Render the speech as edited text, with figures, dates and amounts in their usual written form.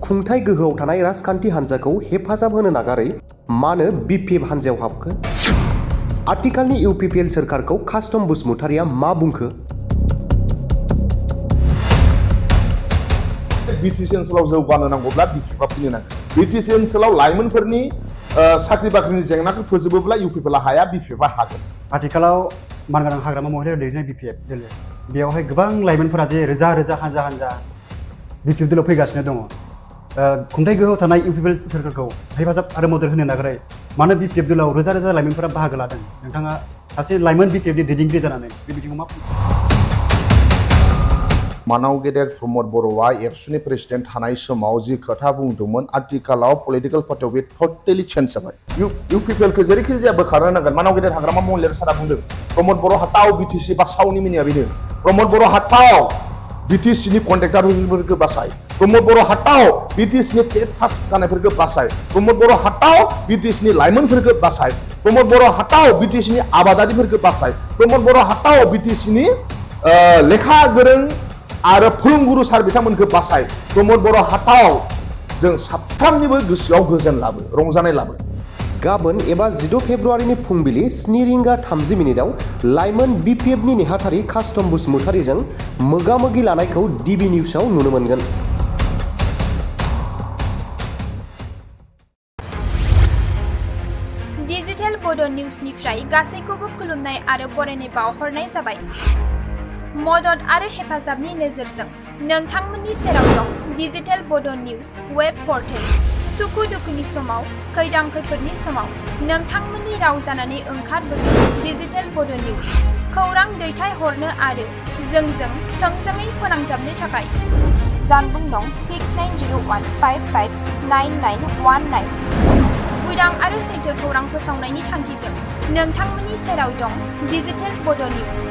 खुंथाय गोहोआव थानाय राजखान्थि हान्जाखौ हेफाजाब होनो नागारै मानो BPF हान्जायाव हाबखो? आथिखालनि UPPL सोरखारखौ कास्टम बसुमतारिया मा बुंखो? BTC ओनसोलाव जौगानो नांगौब्ला BPF फैनो नांगोन। BTC ओनसोलाव लाइमोनफोरनि साख्रि बाख्रिनि जेंनाखौ फोजोबोब्ला UPPL हाया, BPF हागोन। आथिखालाव मानगोनां हाग्रामा महरै दैदेननाय BPF दोलो बेयावहाय गोबां लाइमोनफोरा जे रोजा रोजा हानजा BPF दोलोआव फैगासिनो दङ। खुंथाय गोहोआव थानाय UPPL सोरखारखौ हेफाजाब आरो मदद होनो नागारै मानो BPF दोलोआव रोजा रोजा लाइमोनफोरा बाहागो लादों? नोंथाङा सासे लाइमोन BPF नि दैदेनगिरि जानानै बे बिथिङाव मा बुङो? मानाव गेदेर प्रमद बर'आ एबसुनि प्रेसिडेन्ट थानाय समाव जि खोथा बुंदोंमोन, आथिखालाव पलिटिकल पार्टियाव बे टटेलि चेन्ज जाबाय। UPPL खौ जेरैखि जाया बोखारनो नांगोन। मानाव गेदेर हाग्रामा महरै सारा बुंदों प्रमद बर' हाथाव BTC बासावनि मिनिया बेनो। प्रमद बर' हाथाव BTC नि कन्ट्रेक्टरफोरखौ बासाय। प्रमद बर' हाथाव BTC नि टेट पास जानायफोरखौ बासाय। प्रमद बर' हाथाव BTC नि लाइमोनफोरखौ बासाय। प्रमद बर' हाथाव BTC नि आबादारिफोरखौ बासाय। प्रमद बर' हाथाव BTC नि लेखा गोरों आरो फोरोंगुरु सार बिथांमोनखौ बासाय। प्रमद बर' हाथाव जों साफ्रोमनिबो गोसोआव गोजोन लाबो, रंजानाय लाबो। गाबोन एबा 16 फेब्रुआरिनि फुंबिलि 7:30 लाइमोन BPF नि नेहाथारि कास्टम बसुमतारिजों मोगा-मोगि लानायखौ DB निउसआव नुनो मोनगोन। डिजिटेल बड' निउसनिफ्राय गासैखौबो खुलुमनाय आरो बरायनाय बावहरनाय जाबाय। मदद आरो हेफाजाबनि नोजोरजों नोंथांमोननि सेराव दं डिजिटेल बड' निउस वेब पर्टेल। सुखु दुखुनि समाव, खैदां खैफोदनि समाव नोंथांमोननि राव जानानै ओंखारबोगोन डिजिटेल बड' निउस। खौरां दैथायहरनो आरो जोंजों थोंजोङै फोनांजाबनो थाखाय जानबुं दं 6901559919। उदां आरो सैथो खौरां फोसावनायनि थांखिजों नोंथांमोननि सेराव दं डिजिटेल बड' निउस।